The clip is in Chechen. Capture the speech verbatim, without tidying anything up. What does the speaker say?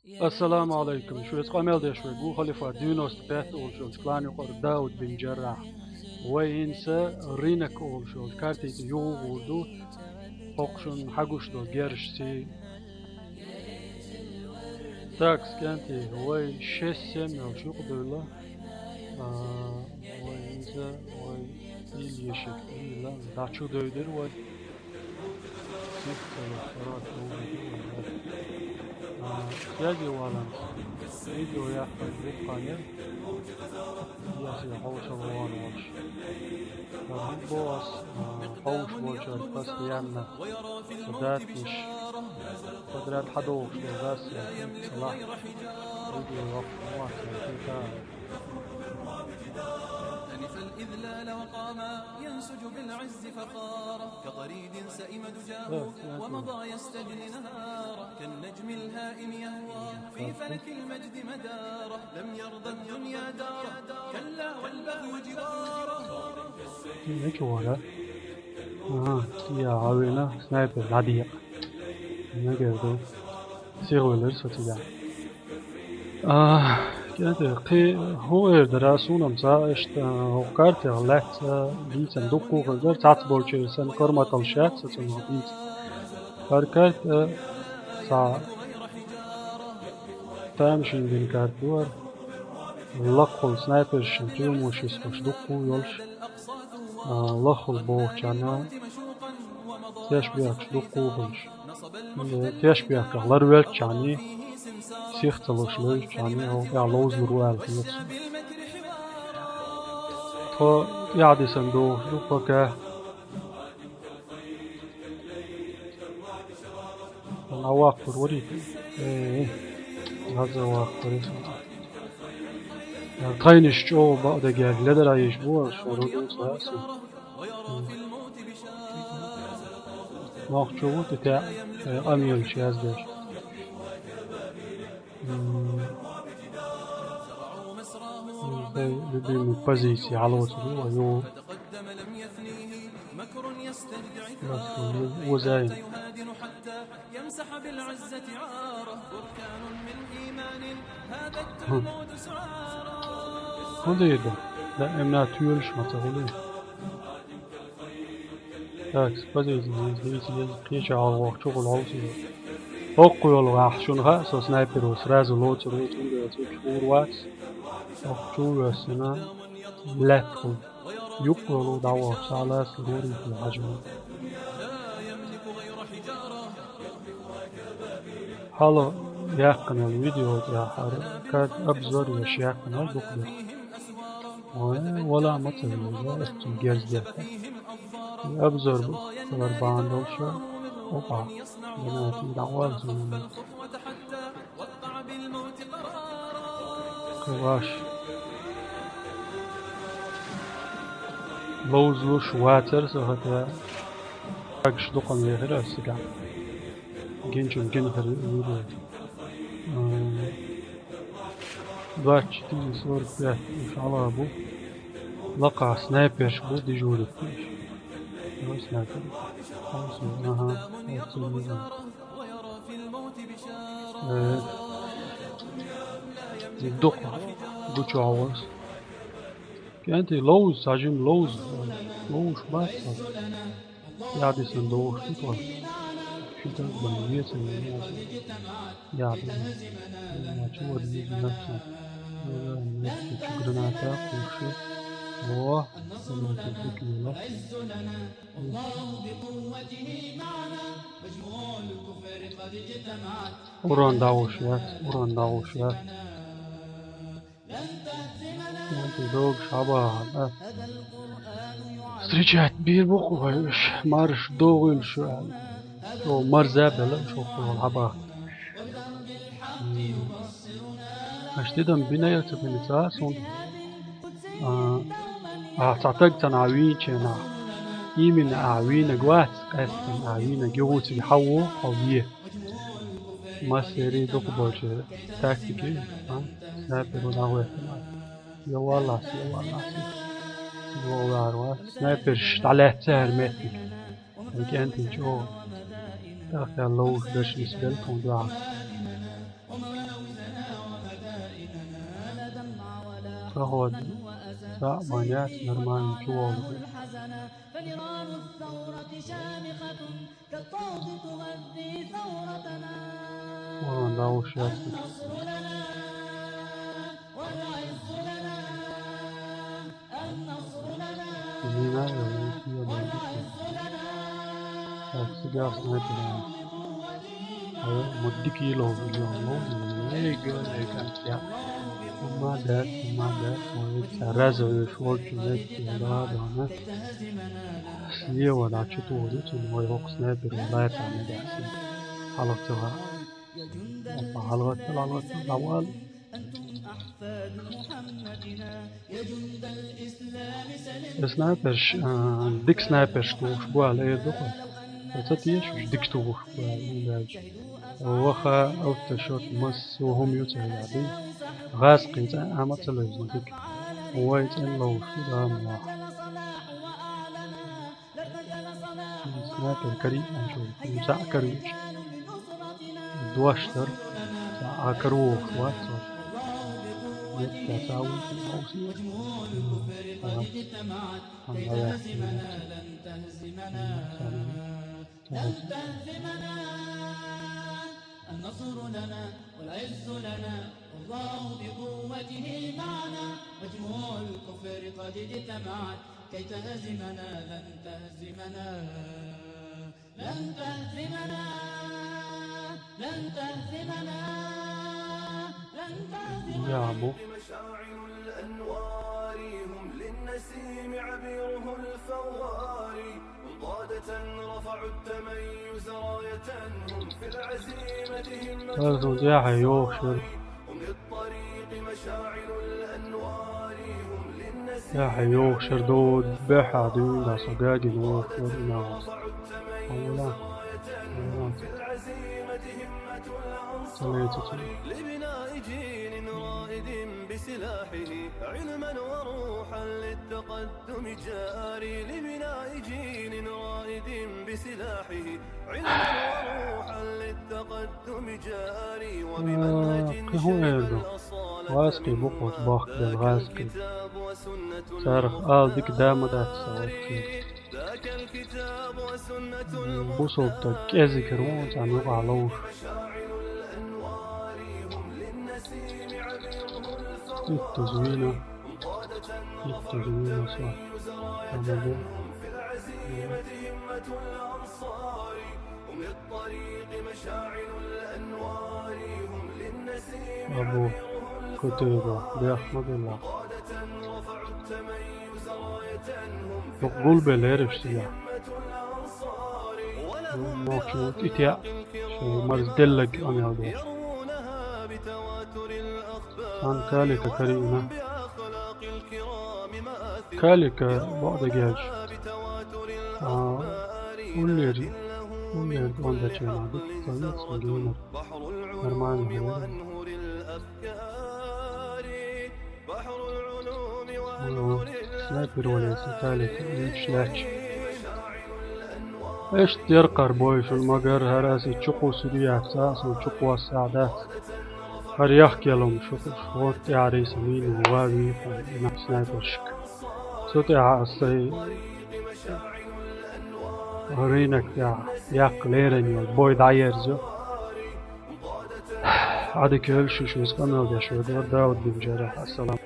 Ассаламу алайкум. Шуьца къамел деш верг ву халифа девяносто пять олуш йолчу клана юкъара Дауд бин Джаррахь. Вай хӀинца Рынок олуш йолчу карти тӀе юхагӀур ду. ХӀокху шуна хьагуш долу герзаш сий. Так, кӀентий, вай шесть-семь йолуш юкъадевлла. А, вай хӀинца, вай ил ешик, ила, дӀа чу девдира вай. Сих ца ло, сарат, а, связи валанца. Видео яхкар вукхане. Яхи хьовсал ван волуш. ХӀун боху ас, а, хьовш волчара постоянно датнаш подряд хьадогӀуш долу дас, а, цалахь видео йоккхуш ма вац, а, ألف الإذلال وقاما ينسج بالعز فخارا كطريد سئم دجاه ومضى يستجلي نهارا كالنجم الهائم يهوى في فلك المجد مدارا لم يرض الدنيا دارا كلا واللهو جوارا. Ничего, да? Ага, я, а вы на снайпер, ладно. Не говорю. Сируьллуьйту со цигахь. А, кӀентий, кхин хӀун эр дара, суна-м ца иштта, хӀокху картех лаьцна дийцина дуккха а хир дара, цхьацца болчеран санна кара маталш яц сан цунах дийца. ХӀара карта, а, цхьа тамашийна дина карта ду хӀара. Лакхахула снайпершна тӀемаш йисбеш дуккха а йолуш, а, лахахула бохучарна тешнабехкаш дуккха а хуьлуш. Тешнабехках ларвелччхьаний, сих ца луш левзачхьаний, хӀокху тӀехь ловзалур ву аьлла хета. Тхо тӀаьхьа дисина догӀуш ду пока. Хьан ваккхур варий те? Э, хаза ваккхур иза. Тхайнаш чӀогӀа бакъдерг ледара йиш бу, аса шо рогӀуш лаьа аса. Нохчо ву те, э, къамелаш яздеш. М, тхайн любимый позиция хьалоцур ю, ю. Оза ю. ХӀун дийр ду? Даимна тоьлуш ма ца хуьлий? Так, позиция, позиция, кхеча хьалха чухула хьовсийла. ХӀокху йолу ахь шуна хаьа, со снайперо сразу лоцур ву, цундела цу чу гӀур вац. ХӀокху чу воьссина, лаьттахула. Юккъе йолу дӀавахча, схьа лаьцна гӀурийта хьажа ву. Хьала яьккхина йолу видео тӀехь хӀара карта обзор еш яьккхина дукха дерг. Ой, вала ма ца веза, ас цунна герз дехка. И обзор бу, хилар бахьана долуш, опа, гранати дӀагӀорзийна. Кхин ваш. Ловзалуш вацара со хӀета. Агаш дукха ма вехира ас цигахь. Гинчун гина хир вуьйр вай. М, двадцать четыре сорок пять уьш хьалха бу. Лакхахь снайперш бу, дежурит уьш. Ну, снайпер. Ага, вот, э, дукха гучу хьовса. КӀентий ловза, цхьа жима ловза. Ловзуш бац хьо. Ядисан дохуш ду тхо. Ши даг бан вецан вен. Яда. Я чу вад виза нацу. Чу граната кхуьуш. Во, граната дика йела. Урон дӀагӀуш яц, урон дӀагӀуш яц. Вон цу догуш хьабахьа, а? Встречать бийр бу-кх вай уьш, марш догӀийла шу аьлла. О, марза белла уьш хӀокхуьйхула хьабахьа. М. Аша тидам бина я ца бина ца а суна. А, ахьа цхьа таг цхьана вийначу хенахь, именно ахьа вийнаг вац, къаьсттина ахьа вийнаг юхуций хьан ву, хьо ве. Массерий дукха болчеран тактика, а, снайперо дӀахӀоьттина. Я валлахӀ, я валлахӀ. Цига вогӀур вац. Снайперш дӀалаьцна хӀара меттиг. Ай кӀентий чӀогӀа. ТӀаккха ловзуш берш нисбелла тхуна дуьхьал. Проходит. Да, понятно, нормально, чего вы? Вон, да, уж ясно. Не знаю, я не знаю. Так, всегда снайпер. Ай, ма дика йилла йилла. Эй, га, эй, га, я. Хьума дац, хьума дац, ой, цара зоюш волчу век, я, да, да, да. Слева, да, чу тоху ду, цунна вай хӀокху снайпер валай царна дац. Хьалха ца ваха. Опа, хьалагӀаттал, хьалагӀаттал, дӀавала. Снайперш, а, дика снайперш тухуш бу аьлла эр ду-кх. Ца теша уьш дика тухуш бу аьлла, хӀунда аьлча ваха алта шорт массо а хӀума ю церан дий. ГӀазкхий цӀа а ма ца левзина дика. Вай цӀена ловш ду, да, ма ваха. Снайпер карийна шу, цхьаъ карийча. Дош дара, цхьаъ каравохуш вац цо. Метта цхьаъ ву, цхьаъ ву. М, м, м. النصر لنا والعز لنا، والله بقوته معنا، وجموع الكفر قد اجتمعت كي تهزمنا، لن تهزمنا، لن تهزمنا، لن تهزمنا، لن تهزمنا. يا أبو. مشاعل الأنوار هم للنسيم عبيره الفوار. Яхьа, йохуш яра. Яхьа, йохуш яра, ду бехьа дуьйна да со гагина вохуш яра, нагахь. Алла. Алла. Ца лайца ца. А, кхин хӀун эр ду? ГӀазкхий бу-кх оцу бахкаделла гӀазкхий. Царах ала дика да ма дац сан вац. Бусалба стаг кӀезигара ву царна юкъахь ловш. Иттаза вийна. Иттаза вийна со. Амма бу. Абу Кутайба, бехк ма билла. Дукха гулбелла лераш цига. Мохчу тӀе теа, шу марзделлаг къамел деш. Сан Калика карийна. Калика бакъдерг аьлча, а, уллера, уллера онда чена дика ца веза генар. Нормально хӀара. Снайпер валийна Калика уьйраш лаьтташ. Иштта яра кхара бой шуна, магар хӀара аса чукхуссур яц, аса чукхоссар дац. ХӀара яхка ялум шу, шу тӀаьхьарий сан мийна ван вийху нах снайпершка. Цу тӀаьхьа аса сайн рынок тӀехь яккха леррина йолу бой дӀаерзайо. Ӏадика йойла шуьша, иза къамел деш верг вара Дауд бин Жаррахь, ассалам.